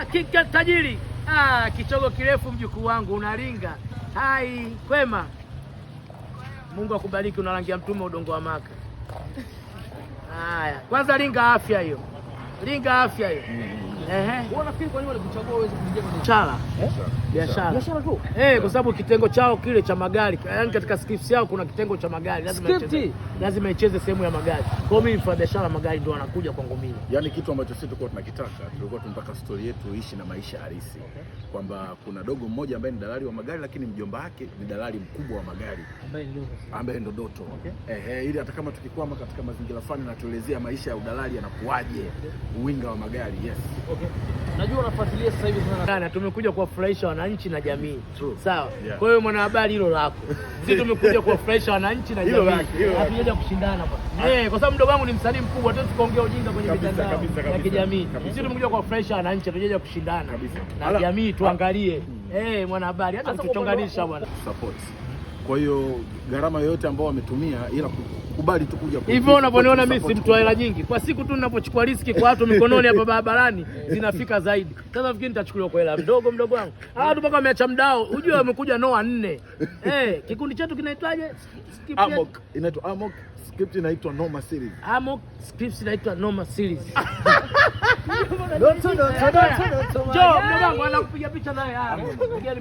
Kika tajiri. Ah, kichogo kirefu mjukuu wangu unalinga. Hai, kwema. Mungu akubariki, unarangia mtume udongo wa Maka. Haya, kwanza linga afya hiyo. Linga afya hiyo. Ehe. Wewe unafikiri kwa nini walikuchagua uweze kuingia kwenye Biashara. Biashara. Biashara tu? Eh, kwa sababu kitengo chao kile cha magari, yaani katika scripts yao kuna kitengo cha magari, lazima Script? icheze, lazima icheze sehemu ya magari. Kwa hiyo mimi mfanya biashara magari ndio anakuja kwangu mimi. Yaani kitu ambacho sisi tulikuwa tunakitaka, tulikuwa tunataka story yetu iishi na maisha halisi, kwamba kuna dogo mmoja ambaye ni dalali wa magari, lakini mjomba wake ni dalali mkubwa wa magari Ambaye ndio ambaye ndo Doto. Ehe, ili hata kama tukikwama katika mazingira fulani, natuelezea maisha ya udalali yanakuwaje, uwinga wa magari. Yes. Okay. Najua unafuatilia sasa hivi sana. Sana tumekuja kuwafurahisha wananchi na jamii. True. Sawa. Yeah. Kwa hiyo mwanahabari, hilo lako. Sisi tumekuja kuwafurahisha wananchi na Hilo jamii. lake, hilo lake. Hatujaja kushindana bwana. Eh, kwa sababu mdogo wangu ni msanii mkubwa, hatuwezi kuongea ujinga kwenye Kabisa, mitandao kabisa, ya kabisa. kijamii. Kabisa. Sisi tumekuja kuwafurahisha wananchi, hatujaja kushindana. Kabisa. Na jamii tuangalie. Eh, mwanahabari, hata Sasa kutuchonganisha bwana. Support. Kwa hiyo gharama yoyote ambao wametumia, ila kukubali tu kuja Hivyo unavyoniona mimi si support mtu wa hela nyingi. Kwa siku tu ninapochukua riski kwa watu mikononi hapa barabarani zinafika zaidi. Sasa fikiri nitachukuliwa kwa hela mdogo mdogo wangu. Hawa watu mpaka wameacha mdao. Unajua wamekuja noa 4. Eh, kikundi chetu kinaitwaje? Script yetu? Amok inaitwa Amok, script inaitwa Noma series. Amok scripts inaitwa Noma series. Doto, doto, doto, doto. Njoo mdogo wangu anakupiga picha naye. Haya. Pigeni.